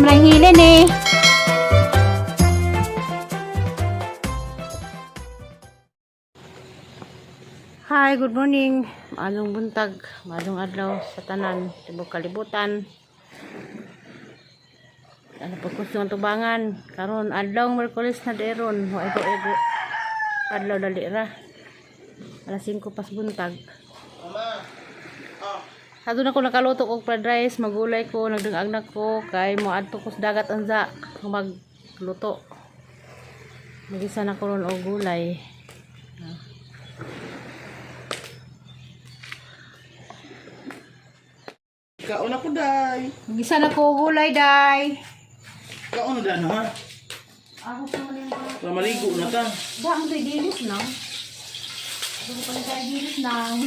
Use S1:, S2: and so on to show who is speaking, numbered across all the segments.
S1: Siyempre ang hilin eh. Hi, good morning. Maayong buntag, maayong adlaw sa tanan, tibok kalibutan. Ano pa gusto ang tubangan? Karon adlaw Merkulis na deron, wa ego ego. Adlaw dali ra. Alas 5 pas buntag. Adto na ko nakaluto og fried rice, magulay ko, nagdungag na ko kay moadto ko sa dagat anza magluto. Magisa na ko ron og gulay.
S2: Kaon ako day.
S1: Magisa na ko og gulay day.
S2: Kaon na daan ha.
S1: Ako sa mga
S2: Para maligo na ta.
S1: Da, ang to'y dilis na. Ako pa tayo dilis na.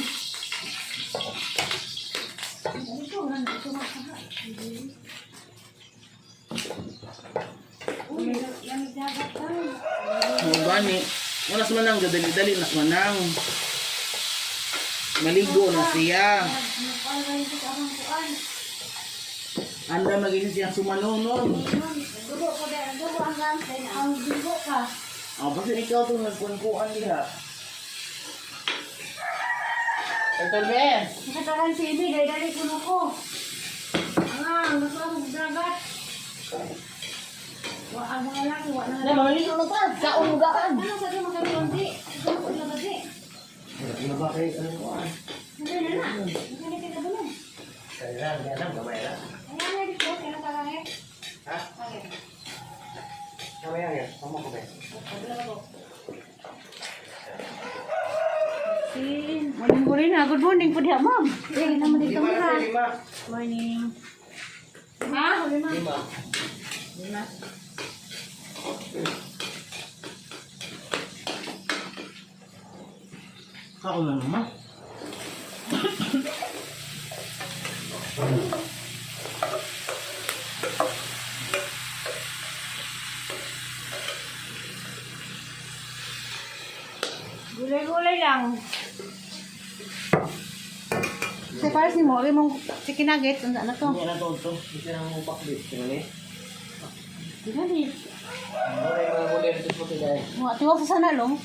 S2: Mo gani. Wala sa manang dali-dali na sa manang. Maligo na siya. Anda magiging siyang sumanonon. Ah, basta ikaw itong nagkunkuan diha. Turtle Bear.
S1: Nakatakan si Amy, dahil dali kuno ko. Ang, gusto ako dagat. Wa ang mga laki, wa na.
S2: Na, maligo na ta. Kaon mo gaan.
S1: Ano sa di magkaroon di? Ano ko na ba di?
S2: Ano ba kay ano ko?
S1: Ano na na? Ano na ka ba?
S2: Kaya lang, gamay lang.
S1: Ayan na dito, kaya ka lang eh.
S2: Ha? Gamay lang yan. Tama ko ba?
S1: Si, morning ko rin ah. Good morning po diha, ma'am. Eh, naman dito mo ha.
S2: Lima.
S1: Morning. Ha? Lima.
S2: Lima.
S1: Lima.
S2: Kaon na naman.
S1: Gulay-gulay lang. Sa pares ni mo, mong chicken nuggets, ano na to?
S2: Hindi na to to. Hindi na mo pakbit. Tinali.
S1: Di na di.
S2: Wala yung mga gulay dito po tayo.
S1: Mga tiwag sa sana long.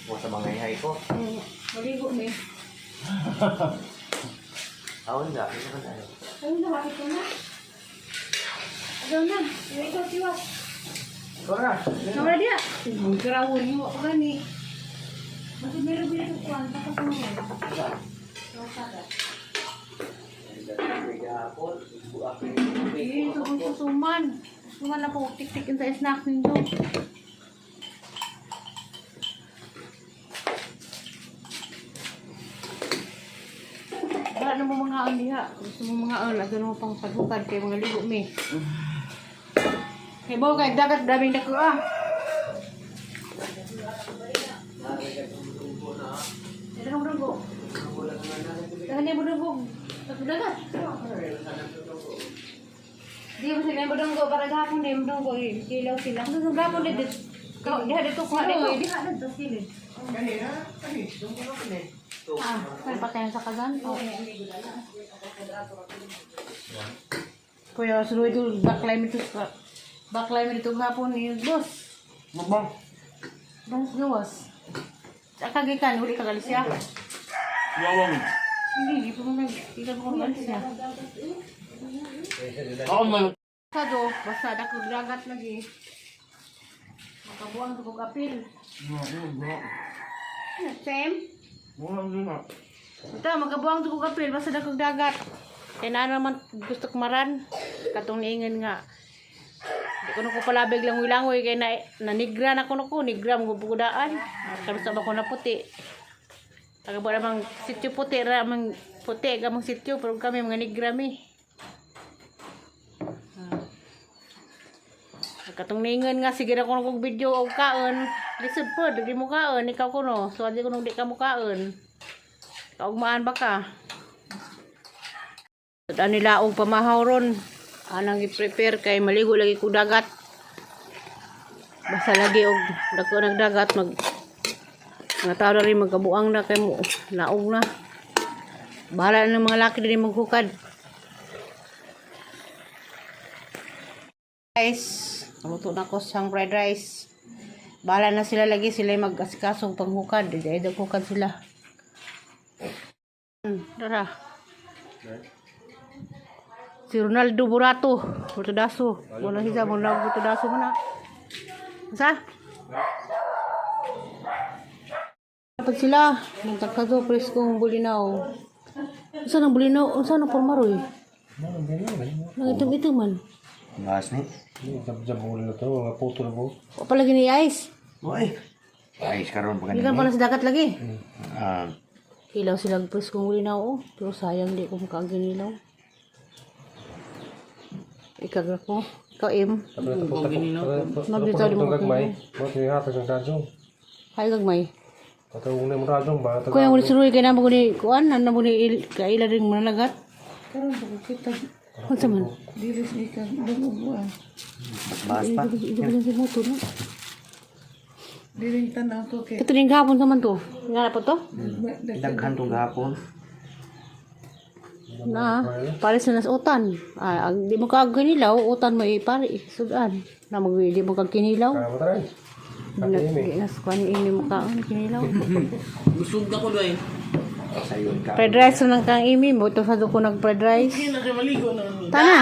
S3: Mo sa mga ihay ko.
S1: Eh, maligo ni.
S3: Aon na, ano ka na?
S1: Ayun na, bakit ko na? Agaw na. Ikaw tiwag.
S3: Ikaw na.
S1: Nawala dia. Grawon mo ako gani. Bakit meron din ito kuwan? Tapos mo. Eh, ito kung susuman. Susuman na po, tik-tik sa snack ninyo. Wala na mo mga on diha. Gusto mo mga on, agad mo pang paghukad kay mga ligo mi. Kay bo kay dagat daming dako ah. Dagang budunggo. Dagang niya budunggo. Dagat. Di ba sila budunggo para gahapon di budunggo eh. Kilaw sila. Kung sa gahapon dito. Diha dito kuha dito. Diha dito sila.
S3: Kanina, kani, doon ko na kani.
S1: Ah, may patayan sa kazan. Oh. Kuya, suruh itu baklay mo ito sa baklay mo dito gahapon ni boss.
S2: Mabang.
S1: Boss gawas. Sa kagikan, huli ka galis siya.
S2: Wawang.
S1: Hindi, di pa mo nag, di ka mo galis siya.
S2: Kaon na.
S1: Sado, basta dako dagat lagi. Makabuang sa kog apil. Same? Ito, makabuang sa kog apil, basta dako dagat. Kaya na naman gusto kumaran. Katong niingan nga. Di ko na ko palabig langoy-langoy kay na nanigra na ko na ko, nigra mo gubugudaan. Karon sa ba ko na puti. Taga ba namang sityo puti ra mang puti gamang sityo pero kami mga nigra mi. Katong ningon nga sige na ko kog video og kaon. Lisod po, di mo kaon ikaw kuno. So di ko nung di ka mo kaon. Kaugmaan ba ka? Daan nila og pamahaw ron. Anang i-prepare kay maligo lagi ko dagat. Basta lagi og dako nag dagat mag mga tao na rin magkabuang na kay mo naog na. Bahala na ng mga laki din maghukad. Guys, luto na ko siyang fried rice. Bahala na sila lagi, sila yung mag-asikasong panghukad. Di ay daghukad sila. Tara. Si Ronaldo Burato, Burtudaso. Wala siya, wala Burtudaso mo na. Sa? Dapat sila, nagtagkato, preskong bulinaw. Saan ang bulinaw? Saan ang pormaroy? Nang itom-itom man.
S3: Mas ni.
S4: Jab-jab mo na to, mga putol mo.
S1: O pala gini ice.
S3: Oy. Ay, karon pa
S1: Gikan pa na sa dagat lagi.
S3: Ah,
S1: Hilaw sila preskong bulinaw oh. Pero sayang di ko makaaginilaw. Ikaw ko. Ikaw im.
S4: Mabitaw di mo gagmay. Mo hatag sa radyo.
S1: Hay gagmay.
S4: Patawag na mo radyo ba?
S1: Kuya wala suruy kay namo ni kuan na namo ni kaila ring manalagat. Unsa man?
S3: mas pa.
S1: Ito pa sa motor no.
S2: Diring tanaw to kay.
S1: Ito ning gahapon sa man to. Nga na po to?
S3: Daghan tong gahapon.
S1: Na, pares na nas utan. Ah, ang di mo kaag kinilaw, utan mo ipare sudan. Na mag di mo kag kinilaw.
S4: Kaya mo tayo.
S1: Di nas kuan ini mo kaon kinilaw.
S2: Busog na ko doy.
S3: Sayon ka.
S1: Fried rice na lang kang imi mo. Ito sa ko nag fried rice.
S2: Hindi na kayo maligo na.
S1: Tana.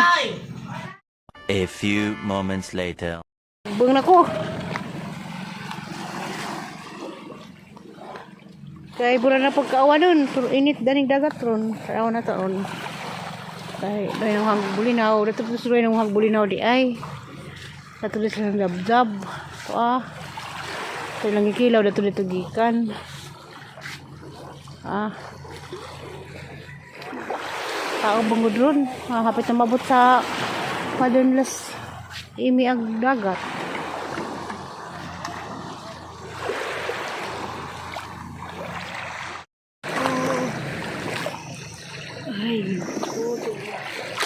S5: A few moments later.
S1: Bung na ko. Kay bura na pagkaawa nun. Pero init daning dagat ron. Kaawa na taon. Kay doy nang hang bulinaw. Dato po suroy nang hang bulinaw di ay. Dato di sila dabdab. Ito ah. Ito lang gikilaw. Dato dito gikan. Ah. Tao bangod ron. Ah, hapit na mabot sa Padonlas imi ang dagat. Ay, naku.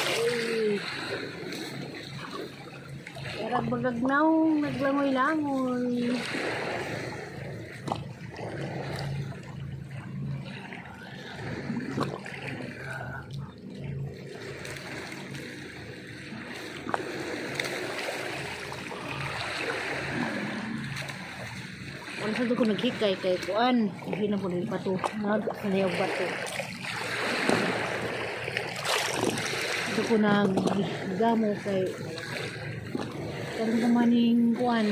S1: Ay. Pero bagagnaw, naglangoy-langoy. Wala sa ko naghikay kay kuan. Hindi na po nila bato. Nagkalayaw bato. Ito ko naggamo kay karon naman ning kuan.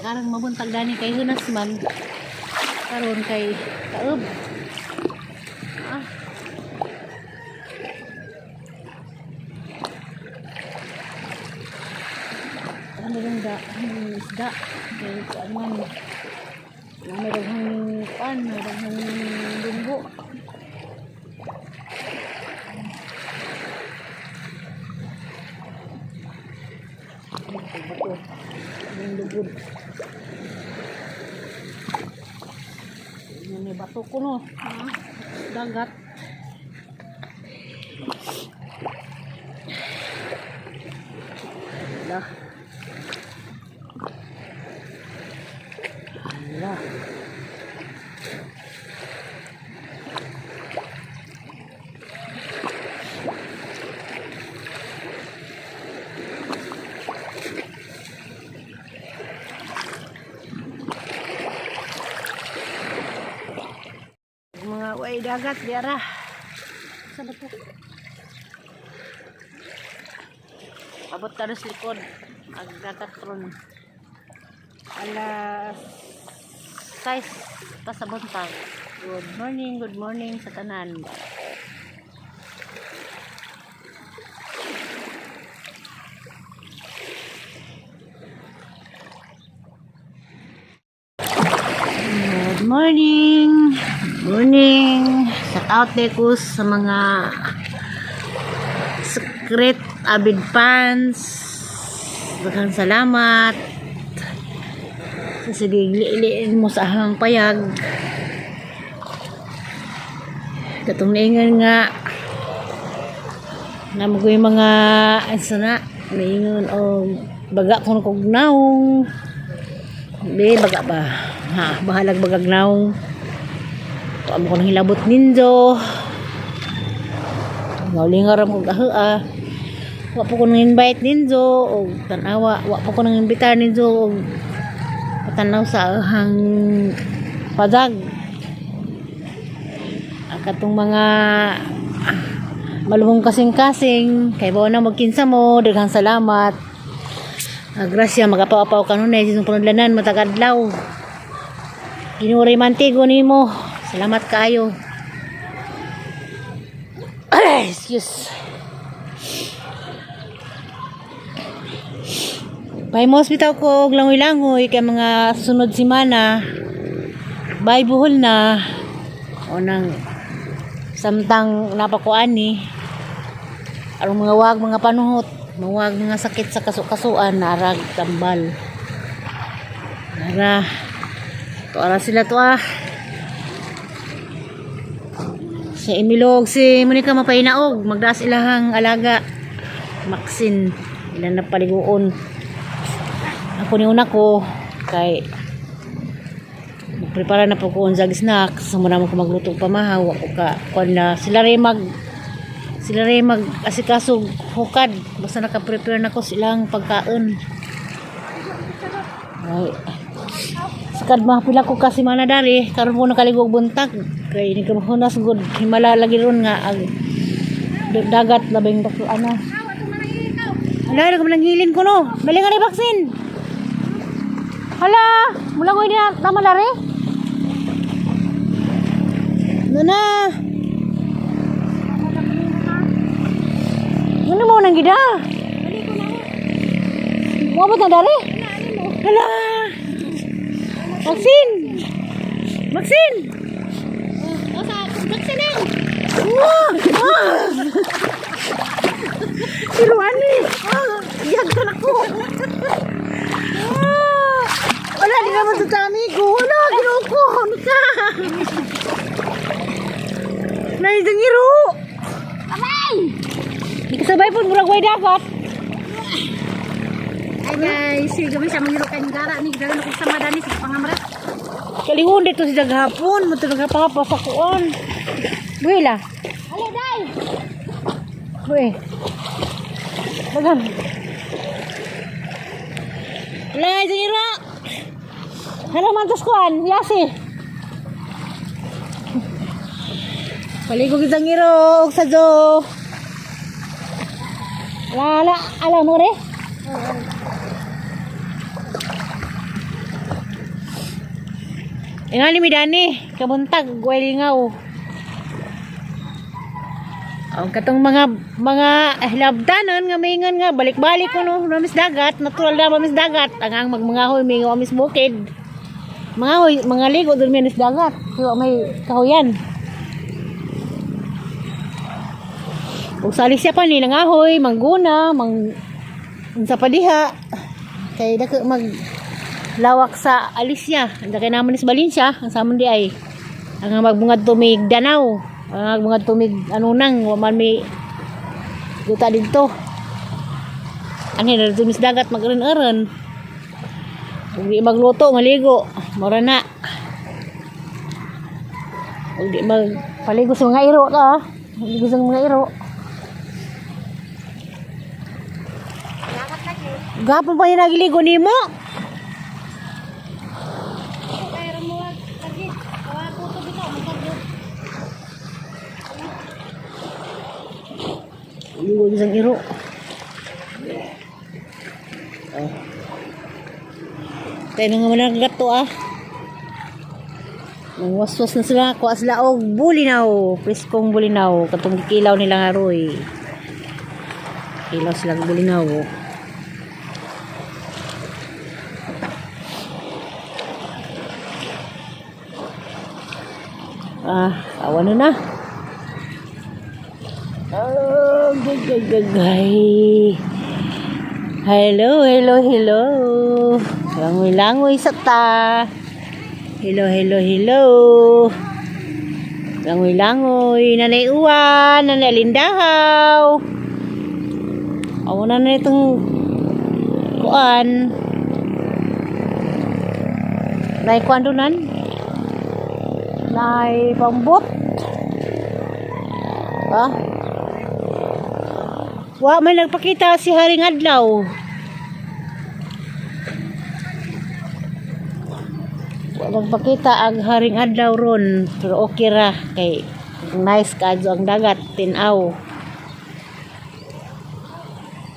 S1: Karang mabuntag gani kay hunas man. Karon kay taob. Ah. Ano yung da, yung isda. Kay kuan man. May daghang kuan, may daghang lunggo. Ay, bato. Yung lugod. Yan, may bato ko no. Ah, dagat. Hala. Hala. Mga way dagat diara. Sa ba to? Abot ta sa likod. Ang dagat ron. Alas 6 pa sa buntag. Good morning sa tanan. Good morning. Good morning. Shout out ko sa mga secret avid fans. Daghang salamat. Sa sige, liiliin mo sa ahang payag. Katong niingon nga namo ko yung mga ano na niingon o baga kung kog naong. Di, baga ba? Ha, bahalag bagag naong. Tuwa mo ko nang hilabot ninyo. Ngaulingaram ko gahu ah. Wa po ko nang invite ninyo og tanawa, wa po ko nang imbitar ninyo og patanaw sa ahang padag. Ang katong mga maluhong kasing-kasing kay bawa na magkinsa mo, daghang salamat. Grasya magapaw-apaw kanunay sa panudlanan matag adlaw. Ginoo mantigo nimo. Salamat kaayo. Ay, excuse. Pahimos bitaw ko og langoy-langoy kay mga sunod semana. Bye buhol na. O nang samtang napakuani. Arong mga wag mga panuhot, mawag mga sakit sa kasukasuan, narag tambal. Nara. To ara sila to ah. Si Emilog, si Monica mapainaog, magdaas ilahang alaga. Maxine, ilan na paliguon. Ako ni una ko kay magprepara na po ko unsag snacks, muna mo ko magluto pamahaw ako ka kuan na sila rin mag asikaso hukad basta naka-prepare na ko silang pagkaon. Ay. Sakad mahapila ko kasi mana dari karon po nakaligo og buntag kay nagkahunas gud himala lagi ron nga ang dagat labing dako ana. Hala, nagkamalang ko no. Bali nga ni vaccine. Hala, mula ko ini tama lari. Ano na? Ano mo nang gida? Mo na dari? Hala. Maxine! Maxine! Wah! Ah! Pero ani? Ah, iyag ka na ko. Ah! Wala, di naman sa amigo. Wala, ginoo ko. Ano ka? Naisang iro. Abay! Di kasabay po, murag way dagat.
S6: Hi guys, sige kami sa mga kay gara ni gara ko sa madani sa pangamra.
S1: Kaliwon dito si daghapon. Matulog pa pa sa kuon. Buhi la.
S6: Halo dai.
S1: Buhi. Bagam. Wala, isang iro. Hala, mantas kuan. Yasi. Paligo kitang iro. Og sa jo. Ala, ala, ala mo re. Ingali mi dani, kabuntag, guwalingaw. Ang katong mga labdanon nga maingon nga balik-balik ko no mamis dagat, natural na mamis dagat. Ang magmangahoy mingaw amis bukid. Mga hoy, mga ligo dun mi anis dagat. Kaya may kahuyan. Ug sa Alicia pa ni nangahoy, mangguna, mang unsa pa diha. Kay dako mag lawak sa Alicia. Ang kay naman is Valencia, ang sa amon di ay ang magbungad tumig Danau. Ang magbungad tumig ano nang wa man may duta didto. Ang hinar tumis dagat magren-eren. Ug di magluto, maligo, mora na. Ug di magpaligo sa mga iro ta. Ah. Maligo sa mga iro. Gapon pa niya nagiligo nimo. Ligo isang iro. Oh. Tayo na nga man gato ah. Nangwaswas na sila, kuha sila og bulinaw, preskong bulinaw, katong kilaw nila nga roy. Kilaw sila og bulinaw. Ah, awa na na. Oh, gagagagay. Hello, hello, hello. Langoy-langoy sa ta. Hello, hello, hello. Langoy-langoy. Nanay Uwan, Nanay Lindahaw. Awa na na itong kuan. Nay kuan doon. Nay pambot. Ha? Wa may nagpakita si Haring Adlaw. Wa magpakita ang Haring Adlaw ron, pero okay ra kay nice kaadto ang dagat, tinaw.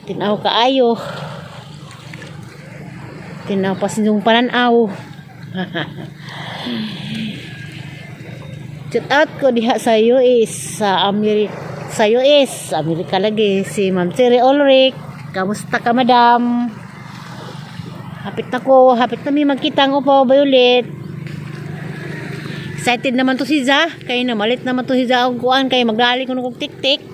S1: Tinaw kaayo. Tinaw pa sinyong pananaw. Shout out ko diha sa US, sa Amerika, sa US, Amerika lagi si Ma'am Cherry Ulrich. Kamusta ka, madam? Hapit na ko, hapit na mi magkita ang upaw ulit. Excited naman to si Za, kay namalit naman to si Za og kuan kay magdali ko kog tik-tik.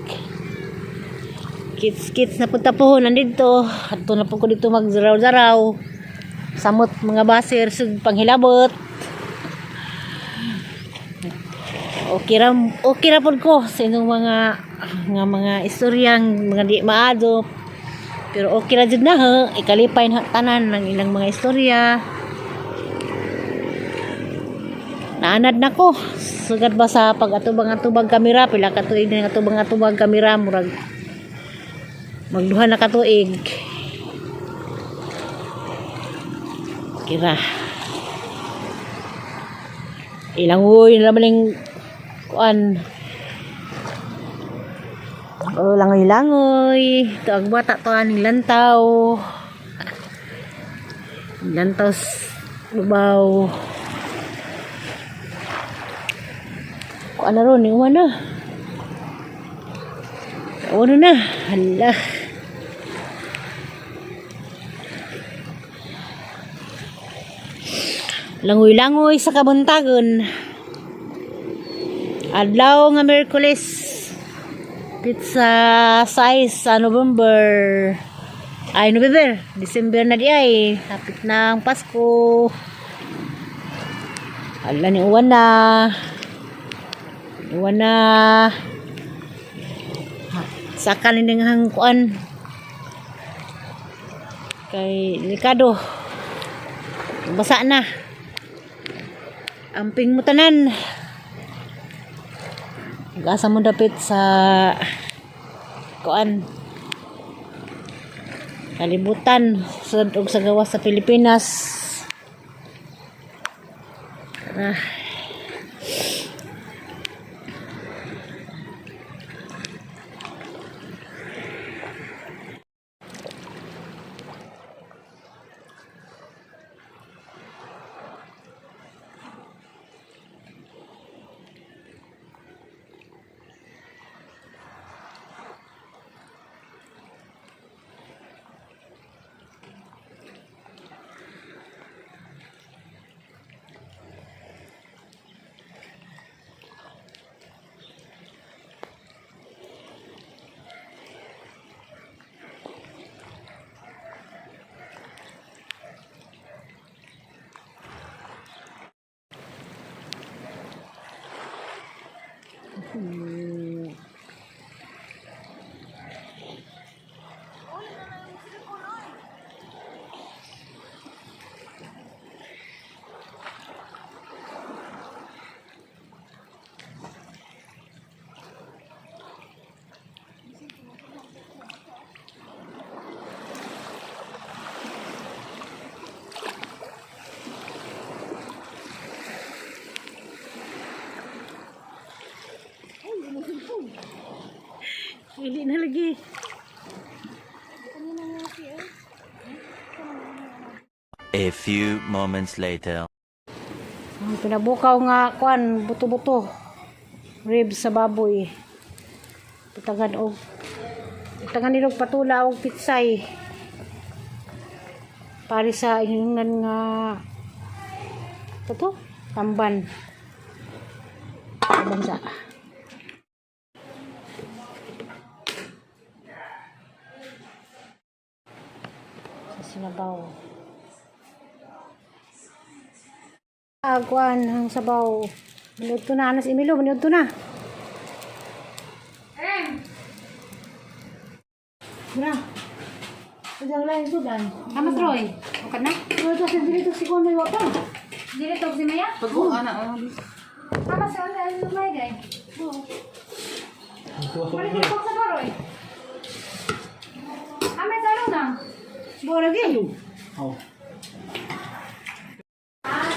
S1: Kits kits na punta po nandito. Adto na po ko dito magzaraw-zaraw. Samot mga baser sug panghilabot. Okay ra pod ko sa inyong mga nga mga istoryang mga di maado. Pero okay ra jud na ha, ikalipay na tanan ng ilang mga istorya. Naanad na ko. Sugad ba sa pag-atubang-atubang kamera, pila ka tuig na atubang-atubang kamera murag magduha na ka tuig. Kira. Ilang uy na naman yung kuan. Oh, langoy-langoy. Ito ang bata to aning lantaw. Lantaw lubaw. Kuan na ron, iwan na. Ano na? Hala. Langoy-langoy sa kabuntagon. Adlaw nga Miyerkules. Pizza size sa November. Ay, November. December na di ay. Hapit na ang Pasko. Hala ni uwan na. Uwan na. Sa kanilang hangkuan. Kay delikado. Basa na. Amping mo tanan. Gasa mo dapit sa kuan kalibutan sud og sa gawas sa Pilipinas. Ah. Ili na lagi.
S5: A few moments later.
S1: Ang pinabukaw nga kuan buto-buto. Ribs sa baboy. Putagan og putagan nilog patula og pitsay. Para sa inyong nga ito tamban. Bansa. Sa sinabaw. Agwan ang sabaw. Maniud na anas Emilio, maniud na. Bra. Ang lain to dan.
S6: Amas Roy, okay na?
S1: Pero to sa dili to si Konoy wa pa.
S6: Dili to si Maya?
S2: Pag-uwa na. Oh.
S6: Amas sa ay lumay gay. Balik ko sa Roy.
S1: Buo lagi.
S2: Oh.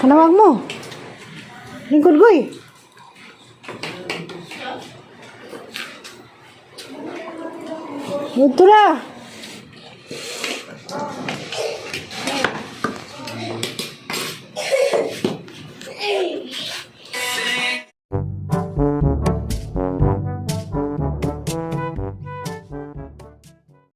S1: Panawag mo. Lingkod goy. Ito na.